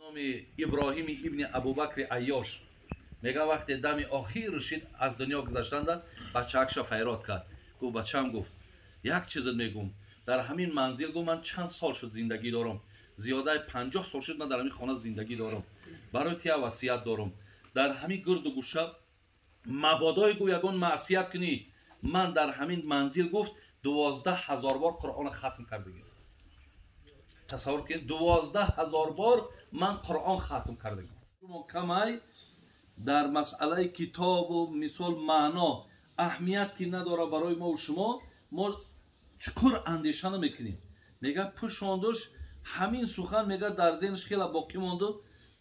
Номи Иброҳими ибни Абубакри Айёш мега вақте дами охир шид аз дунё гузаштанда бачаакша файрод кард. Гуфт бачам, гуфт як чизат мегум, дар ҳамин манзил гуфт ман чанд сол шуд зиндагӣ дорам, зиёдаи 50 сол шуд ман дар ҳамин хона зиндагӣ дорам, барои ту як васият дорам, дар ҳамин гирду гӯша мабодое гуфт ягон маъсият кунӣ, ман дар ҳамин манзил гуфт 12 000 бор Қуръонро хатм кардагим. Тасаввур кунед, 12 000 бор ман Қуръон хатм кардагим. Мо камай дар масъалаи китобу мисол маъно аҳамият ки надора барои мо ва шумо, мо чуқур андеша намекунем. Мега пӯшондуш ҳамин сухан мега дар зеҳнаш хела боқӣ монду.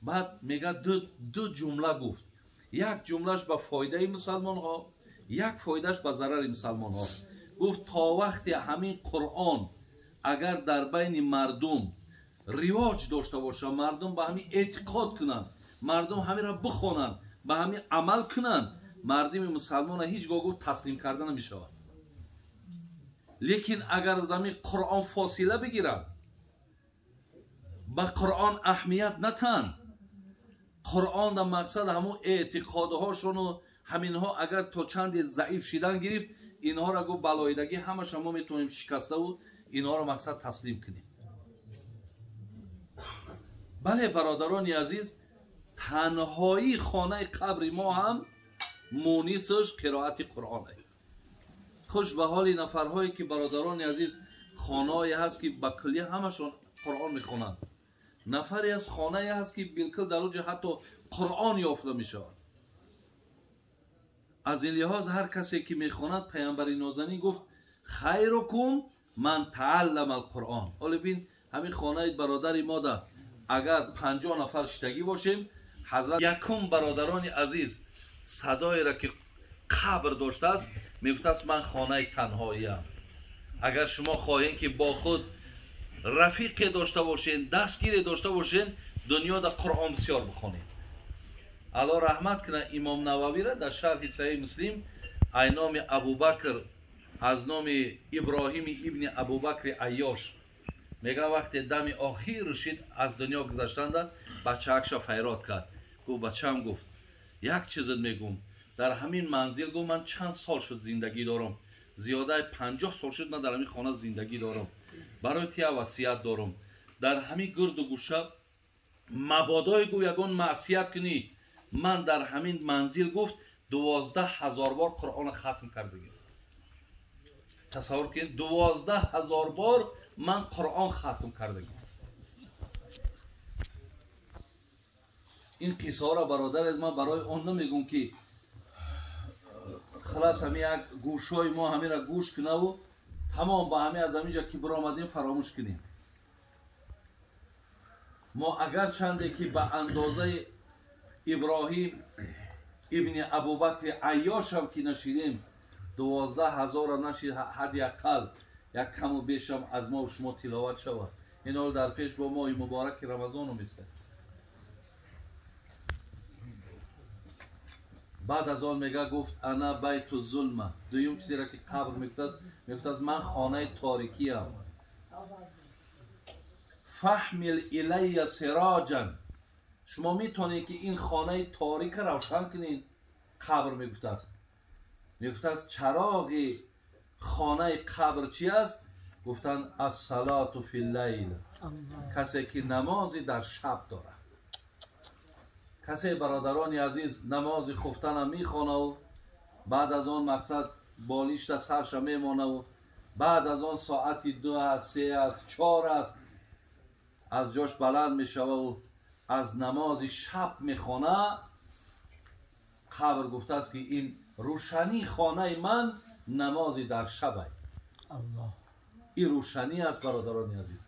Баъд мега ду ҷумла гуфт. Як ҷумлаш ба фоидаи мусалмонҳо, як фоидааш ба зарари мусалмонҳо. Гуфт то вақте ҳамин Қуръон агар дар байни мардум ривоҷ дошта бошад, мардум ба ҳамин эътиқод кунанд, мардум ҳаминро бихонанд, ба ҳамин амал кунанд, мардуми мусалмонро ҳеҷ гоҳ гуфт таслим карда намешавад. Лекин агар аз ҳамин Қуръон фосила бигиранд, ба Қуръон аҳамият натанд, Қуръон дар мақсад ҳамун эътиқодҳошону ҳаминҳо агар то чанде заиф шидан гирифт, инҳоро гуфт балоидагӣ ҳамаша мо метавонем шикаставу инҳоро мақсад таслим кунем. Бале бародарони азиз, танҳоии хонаи қабри мо ҳам мунисаш қироати Қуръон аст. Хуш ба ҳоли нафарҳое ки бародарони азиз хонаҳое ҳаст ки ба куллӣ ҳамашон Қуръон мехонанд. Нафаре аз хонае ҳаст ки билкул дар оҷа ҳатто Қуръон ёфта мешавад. Аз ин лиҳоз ҳар касе ки мехонад, паямбари нозанин гуфт хайрукум ман тааллама алқуръон. Ҳоло бин ҳамин хонаи бародари мода агар 50 нафар шиштагӣ бошем, ҳазрат якум бародарони азиз садоеро ки қабр доштааст мегуфтааст ман хонаи танҳоиям. Агар шумо хоҳед ки бо худ рафиқе дошта бошед, дастгире дошта бошед, дунёда Қуръон бисёр бихонед. Алло раҳмат кунад имом Нававиро дар шарҳи Саҳиҳи Муслим ай номи Абубакр аз номи Иброҳими ибни Абубакри Айёш мега вақте дами охир шид аз дунё гузаштанда бачаакша файрод кард. Гуфт бачам, гуфт як чизат мегум, дар ҳамин манзил гуфт ман чанд сол шуд зиндагӣ дорам, зиёдаи 50 сол шуд ман дар ҳамин хона зиндагӣ дорам, барои ту як васият дорам, дар ҳамин гирду гӯша мабодое гуфт ягон маъсият кунӣ, ман дар ҳамин манзил гуфт 12 000 бор Қуръонро хатм кардагим. Тасаввур кунед, 12 000 бор ман Қуръон хатм кардагим. Ин қиссаҳоро бародар аз ман барои он намегум ки халас ҳамин як гӯшҳои мо ҳаминро гӯш кунаву тамом ба ҳамин аз ҳамин ҷо ки биромадем фаромӯш кунем. Мо агар чанде ки ба андозаи Иброҳим ибни Абубакри Айёшам ки нашидем, 12 000 нашид, ҳадди ақал як каму бешам аз мо шумо тиловат шавад. Ин ҳол дар пеш бо моҳи мубораки Рамазону местад. Баъд аз он мега гуфт ана байту зулма. Дуюм чизеро ки қабр мегуфтааст ман хонаи торикиям. Фаҳмил илайя сироҷан. Шумо метавонед ки ин хонаи торика равшан кунед. Қабр мегуфтааст. Мегуфтааст чароғи хонаи қабр чи аст? Гуфтанд ассалоту филлайл. Касе ки намози дар шаб дорад. Касе бародарони азиз намози хуфтана мехонаву баъд аз он мақсад болишта сарша мемонаву баъд аз он соати 2 аст, 3 аст, 4 аст, аз ҷош баланд мешававу аз намози шаб мехона, қабр гуфтааст ки ин рӯшании хонаи ман намози дар шаб аст. Ин рӯшанӣ аст бародарони азиз.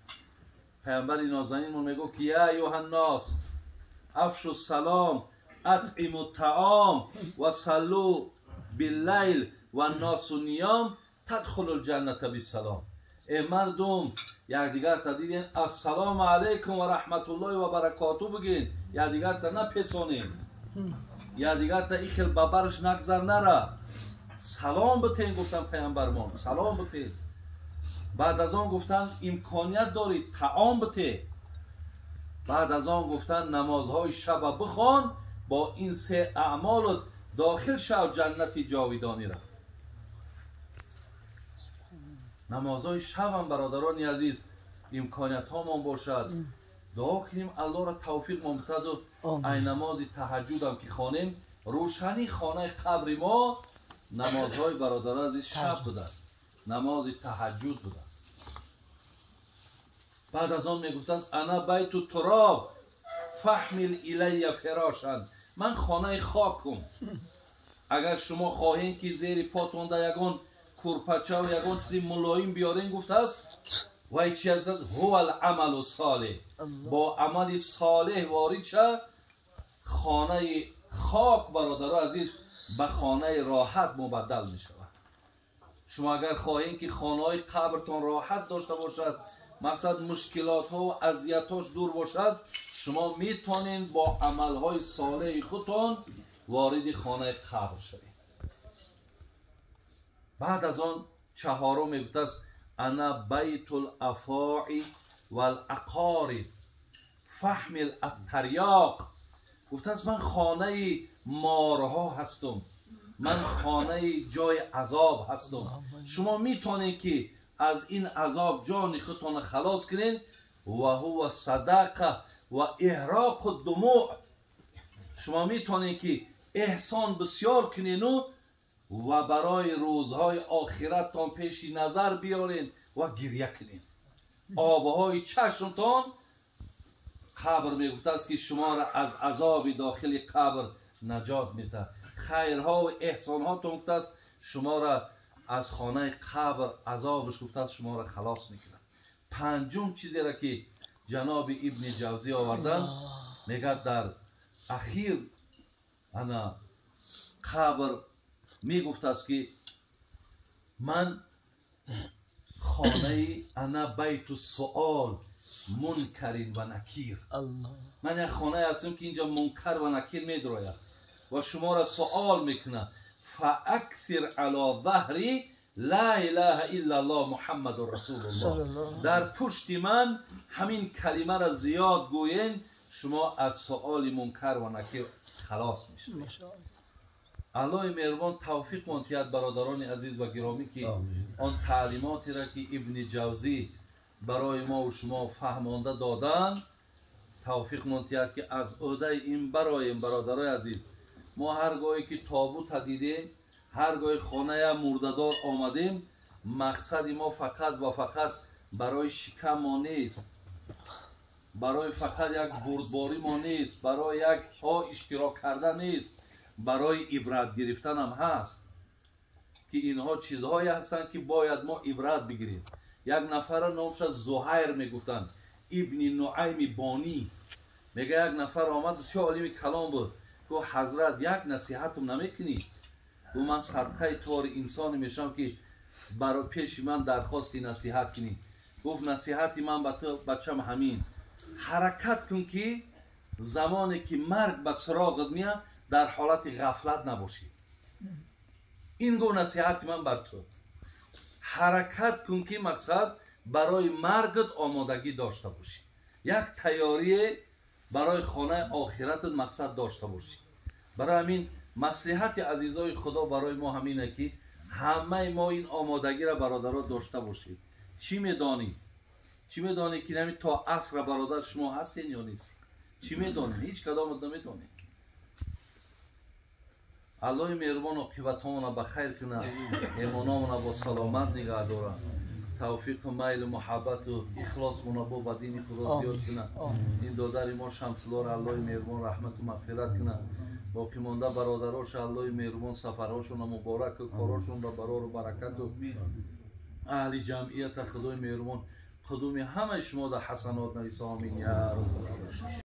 Паямбари нозанинмон мегӯ ки я айюҳаннос афшу салом атъиму таом ва саллу биллайл ва нносу ниём тадхулу лҷанната биссалом. Э мардум, якдигарта диден ассалому алайкум ва раҳматуллоҳи ва баракоту бигин, якдигарта напесонем, якдигарта ихел ба барш нагзар нара, салом битен гуфтан паямбармон, салом битен. Баъд аз он гуфтанд имконият дорӣ таом бите. Баъд аз он гуфтанд намозҳои шаба бихон, бо ин се аъмолат дохил шав ҷаннати ҷовидониро. Намозҳои шабам бародарони азиз имкониятҳомон бошад, дуо кунем Аллоҳро тавфиқмон битаду ай намози таҳаҷҷудам ки хонем, рӯшании хонаи қабри мо намозҳои бародарони азиз шаб будааст, намози таҳаҷҷуд будааст. Баъд аз он мегуфтааст ана байту туроб фаҳмил илайя фирошан, ман хонаи хокум. Агар шумо хоҳем ки зери потонда ягон курпача ва ягон чизи мулоим биёрем, гуфтааст вай чи аст? Ҳува ал-амалу солеҳ, бо амали солеҳ ворид ша, хонаи хок бародаро азиз ба хонаи роҳат мубаддал мешавад. Шумо агар хоҳем ки хонаҳои қабртон роҳат дошта бошад, мақсад мушкилотҳо ва азиятҳош дур бошад, шумо метавонед бо амалҳои солеҳи худтон вориди хонаи қабр шавед. Баъд аз он чаҳорум мегуфтааст ана байтул афои вал-ақориб фаҳмил аттарёқ, гуфтааст ман хонаи морҳо ҳастум, ман хонаи ҷои азоб ҳастум. Шумо метавонед ки аз ин азоб ҷони худтонро халос кунед. Ва ҳува садақа ва иҳроқу думӯъ, шумо метавонед ки эҳсон бисёр кунену ва барои рӯзҳои охираттон пеши назар биёрен ва гиря кунед. Обҳои чашмтон қабр мегуфтааст ки шуморо аз азоби дохили қабр наҷот медиҳад. Хайрҳо ва эҳсонҳотон гуфтааст шуморо аз хонаи қабр азобаш гуфтааст шуморо халос мекунад. Панҷум чизеро ки ҷаноби Ибни Ҷавзӣ оварданд, мегӯяд дар ахир ана қабр мегуфтааст ки ман хонаи ана байту суол мункарин ва накир, ман як хонае ҳастам ки инҷо мункар ва накир медурояд ва шуморо суол мекунад. фааксир ало заҳри ла илаҳа иллаллоҳ муҳаммадун расулуллоҳ, дар пушти ман ҳамин калимаро зиёд гӯен, шумо аз суоли мункар ва накир халос мешавед. Аллоҳи меҳрубон тавфиқмон диҳад бародарони азиз ва гиромӣ ки он таълимотеро ки Ибни Ҷавзӣ барои мо ва шумо фаҳмонда доданд, тавфиқмон диҳад ки аз ӯҳдаи ин бароем. Бародарои азиз, мо ҳар гоҳе ки тобута дидем, ҳар гоҳе хоная мурдадор омадем, мақсади мо фақат ва фақат барои шикаммо нест, барои фақат як бурдборимо нест, барои як ҳо иштирок карда нест, барои ибрат гирифтанам ҳаст ки инҳо чизҳое ҳастанд ки бояд мо ибрат бигирем. Як нафара номша Зуҳайр мегуфтанд, Ибни Нуайми Бонӣ. Мега як нафар омад, бисёр олими калом буд, гуфт ҳазрат як насиҳатам намекунӣ? Гуфт ман садқаи тори инсоне мешавам ки барои пеши ман дархости насиҳат кунӣ. Гуфт насиҳати ман ба ту бачам ҳамин, ҳаракат кун ки замоне ки марг ба суроғат меяд дар ҳолати ғафлат набошӣ. Ин гуфт насиҳати ман бар ту, ҳаракат кун ки мақсад барои маргат омодагӣ дошта бошӣ, як тайёрие барои хонаи охиратат мақсад дошта бошӣ. Барои ҳамин маслиҳати азизои Худо барои мо ҳамине ки ҳамаи мо ин омодагиро бародаро дошта бошем. Чӣ медонӣ? Чӣ медонӣ ки ҳамин то асра бародар шумо ҳастен ё нест? Чӣ медонем? Ҳеҷ кадомат намедонем. Аллоҳи меҳрубон оқибатҳомона ба хайр кунад, меҳмономона бо саломат нигаҳ дорад, тавфиқу майлу муҳаббату ихлосмона бо ба дини Худо зиёд кунад. Ин додари мо Шамсуллоро Аллоҳи меҳрубон раҳмату мағфират кунад. Боқимонда бародароша Аллоҳи меҳрубон сафарҳошона мубораку, корошонро барору баракату, аҳли ҷамъията Худои меҳрубон қудуми ҳамаи шумо дар ҳасанот нависа. Омин я раббал.